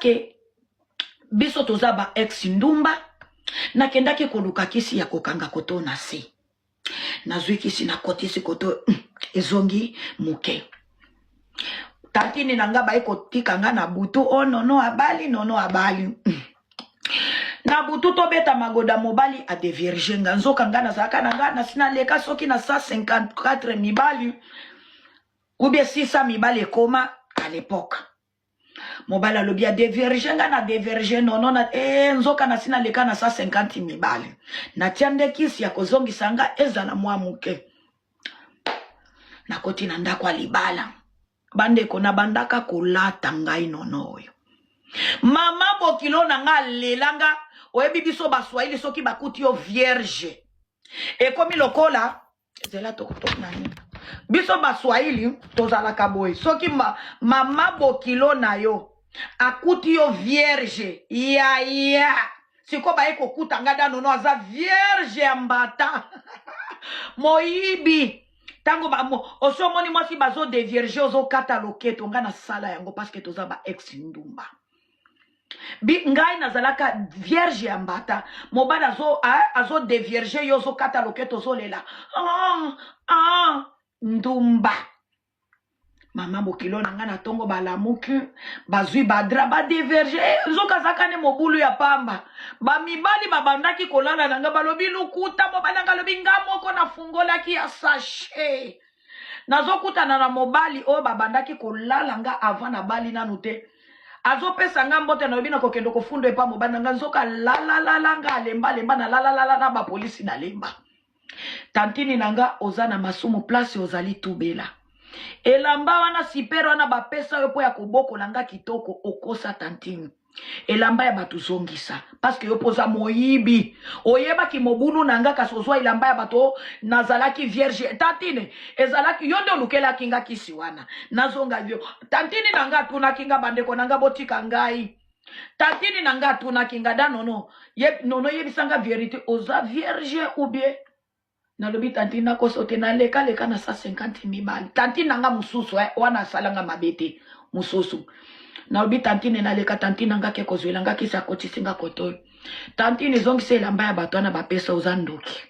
Que biso toza ba ex ndumba. Nakendaki koluka kisi ya kokanga koto na se, nazwi kisi, nakotisi koto, ezongi moke. Tantine na nga baye kotika nga na butu. O oh, nono abali, nono abali na butu, tobeta magoda. Mobali adévierger nga. Nzoka nga nazalaka na nga nasi naleka soki na 154 mibali ou bien 600 mibali ekoma à l'époque. Mobali alobi adévierger nga, na dévierger nono na nzoka nasi naleka na 150 mibali. Natia nde kisi ya kozongisa nga ezala mwa moke. Nakoti na ndako ya libala, bandeko, nabandaka kolata ngai nono oyo. Mama bokilo na nga alelanga. Oyebi biso Baswahili, soki bakuti yo vierge, ekomi lokola zela nani. Biso Baswahili tozalaka boye: soki mama bokilo na yo akuti yo vierge, yaya, sikoyo baye kokuta nga da nono aza vierge ya mbata, moyibi. Ntango osi omoni mwasi bazodévierger, ozokata loketo. Nga nasala yango parce que toza ba ex ndumba. Ngai nazalaka vierge ya mbata. Mobali azodévierger yo, ozokata loketo, ozolela. Ah, ah, ndumba. Mama bokilo na ngai na ntongo balamuki, bazwi badraps, badévierger. Nzoka azalaka nde mobulu ya pamba. Bamibali babandaki kolala na ngai, balobi lukuta. Mobali na ngai alobi nga moko nafungolaki ya sachet. Nazokutana na mobali oyo babandaki kolala nga avant nabali nanu te, azopesa nga mbote. Nalobi nakokende kofunda epa mobali na nga. Nzoka lalalala nga, alemba alemba na lalalala na bapolisi nalemba. Tantine na nga, oza na masumu. Place ozali, tubela. Elamba wana super wana bapesa yo mpo ya kobokola nga kitoko, okosa. Tantine, elamba ya bato zongisa, parce que yo mpo oza moyibi. Oyebaki mobulu na nga, kasi ozwa elamba ya bato. Nazalaki vierge, tantine. Ezalaki yo nde olukelaki nga kisi wana. Nazonga yo, tantine na nga atunaki nga. Bandeko na nga, botika ngai. Tantine na nga atunaki nga: da nono ye, nono, yebisanga vérité, oza vierge ou bien? Nalobi: tantine, nakoso te, nalekaleka na 150 mibali. Tantine na nga mosusu wana asalanga mabe te, mosusu. Nalobi: tantine, naleka. Tantine na nga ke kozwela nga kisi, akotisi nga kotoyo. Tantine, ezongisa elamba ya bato wana bapesa. Oza ndoki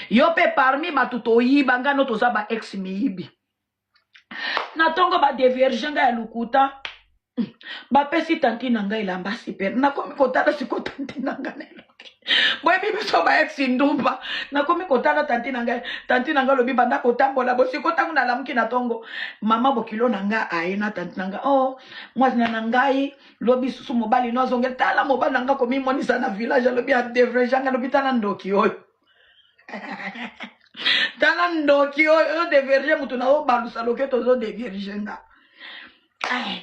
yo mpe. Parmi bato toyiba, nga no toza ba ex miyibi. Na ntongo badévierger nga ya lokuta, bapesi tantine na ngai elamba super. Nakomi kotala siko tantine na ngai na elongi. Boyebi biso ba ex ndumba. Nakomi kotala tantine na ngai. Tantine na ngai alobi banda kotambola bosiko. Ntango nalamuki na ntongo, mama bokilo na ngai aye na tantine na ngai: oh, mwasina na ngai, lobi susu mobali no azongeli. Tala mobali na ngai komimonisa na village, alobi adévierger ngai. Alobi: tala ndoki oyo, tala ndoki oyo ozodévierger motu na obalusa loketo, ozodévierger nga.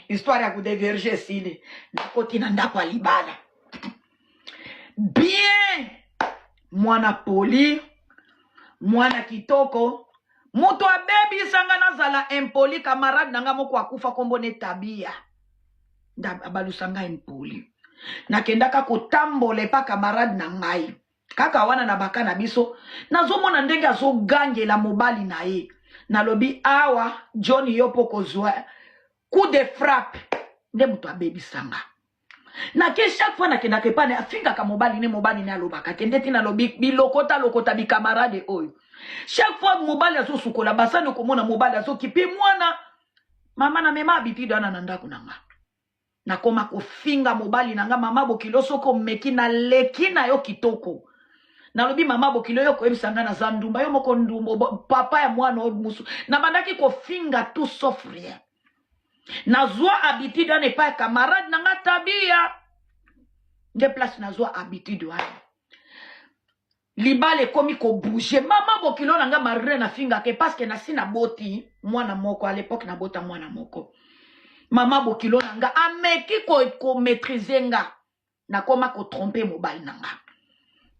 Histoire ya kodévierger esili. Nakoti na ndako ya libala bien, mwana poli, mwana kitoko. Moto abebisanga nazala impoli, camarade na nga moko akufa, nkombo ne Tabia, abalusa ngai impoli. Nakendaka kotambola epa camarade na ngai kaka wana na baka na biso. Nazomona ndenge azogangela mobali na ye. Nalobi: awa John, yo mpo kozwa coup de frappe. Nde moto abebisanga. Nake chaque fois nakendaka epai, afingaka mobali ne. Mobali ne alobaka te. Ndeti nalobi bilokota lokota bicamarade oyo. Chaque fois mobali azosukola basani, okomona mobali azokipe mwana. Mama, na mema habitude wana na ndako na nga. Nakoma kofinga mobali na nga. Mama bokilo, soki omeki, naleki na yo kitoko. Nalobi: mama bokilo, yo koyebisa nga naza ndumba, yo moko ndumba, papa ya mwana oyo musu. Nabandaki kofinga tout sauf rien. Nazwa habitude wana epai ya camarade na nga Tabia. Nde place nazwa habitude wana. Libala ekomi kobouger. Mama bokilo na nga, malgré nafingaka, parce que nasi naboti mwana moko à l'époque, nabota mwana moko. Mama bokilo na nga ameki komaîtriser nga. Nakoma kotromper mobali na nga,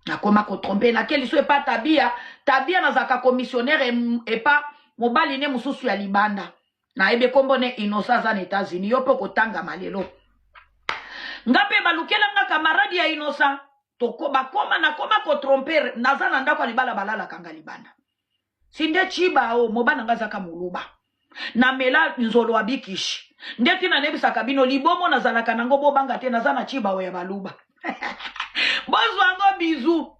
nakoma kotromper. Nakeli so epa Tabia. Tabia nazalaka commissionnaire epa mobali ne mosusu ya libanda, nayebi nkombo ne Inosa, aza na États-Unis. Yo mpe kotangama lelo. Nga mpe balukelanga camarade ya Inosa. Toko bakoma, nakoma kotromper. Naza na ndako ya libala, balalaka nga libanda. Si nde chiba o mobali na nga azaka moluba. Namela nzolo ya bikishi. Nde ntina nayebisaka bino libomo nazalaka nango bobanga te naza na cibawo ya baluba. Bozwa yango bizu.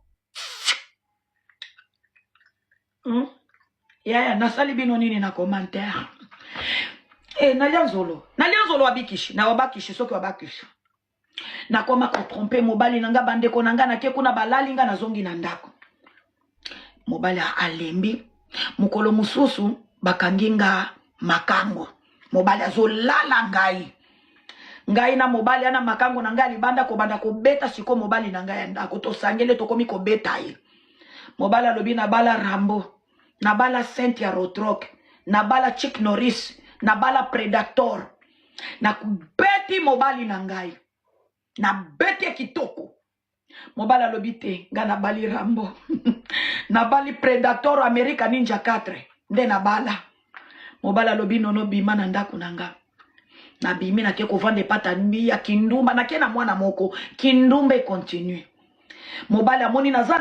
Yaya nasali bino nini na commentaire? Eh, nalia nzolo. Nalia nzolo ya bikishi. Na wabakishi soki wabakishi. Nakoma kotrompe mobali na nga bandeko na nga nake kuna balali nga nazongi na ndako. Mobali alembi. Mokolo mosusu bakangi nga makango. Mobali azolala ngai. Ngai na mobali ana makango na ngai libanda kobanda kobeta siko mobali na ngai ya ndako tosangele tokomi kobeta ye. Mobali alobi nabala Rambo, nabala Cynthia Rothrock, nabala Chuck Norris, nabala Predator. Nakubeti mobali na ngai. Nabeti ye kitoko. Mobali alobi te, ngai nabali Rambo. Nabali Predator America Ninja 4 nde nabala. Mobali alobi nono bima na ndako na nga. Nabimi nake kovanda epata ya kindumba, nake na mwana moko, kindumba e continue. Mobali amoni naza.